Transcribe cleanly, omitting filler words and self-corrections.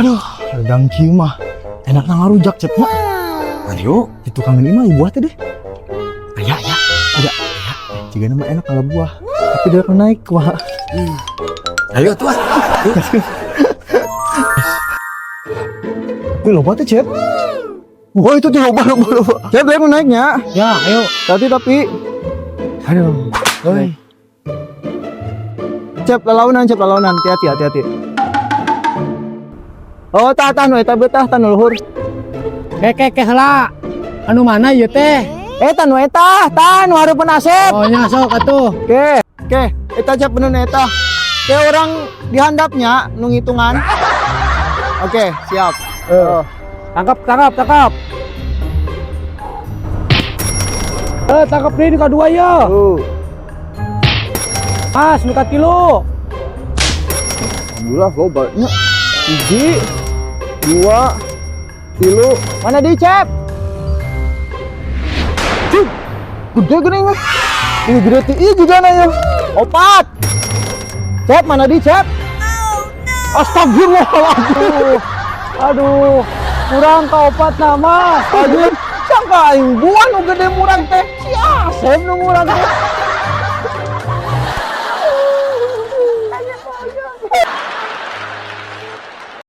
Aduh, redang kieu mah. Enak ngarujak, Cep, nya. Ayo. Di tukangan ini mah buah teh deh. Aya, aya. Ada. Jika nama enak kalau buah. Tapi dia naik kumaha. Ayo tuh ah. Wih, loba teh, Cep. Wah, itu tuh loba, loba, loba. Cep, dia mau naiknya. Ya, ayo. Tapi. Aduh. Oi. Cep, lalaunan, Cep, lalaunan. Hati-hati, hati-hati. Oh, tah, tah, nu eta betah, tah, nu luhur. Ke ke ke heula. Anu mana ieu teh? Eh, tah, nu eta, tah, nu hareupeun Asep. Oh nya sok atuh. Oke, eta Cep bener nu eta. Oke, orang dihandapnya, nu ngitungan. Oke, siap. Oh. Tangkap, tangkap, tangkap. Eh, tangkap deui nu kadua ye. Tuh. Pas nu katilu. Alhamdulillah loba nya. Hiji, dua, tilu. Mana di, Cep? Cuk, gede gede ini. Ini gede ti, iya juga nanya. Opat. Cep, mana di, Cep? Astagfirullahaladzim. Aduh, kurang ka opat nama. Aduh, sangka aing buah nu gede murang teh. Si Asep nu murang teh.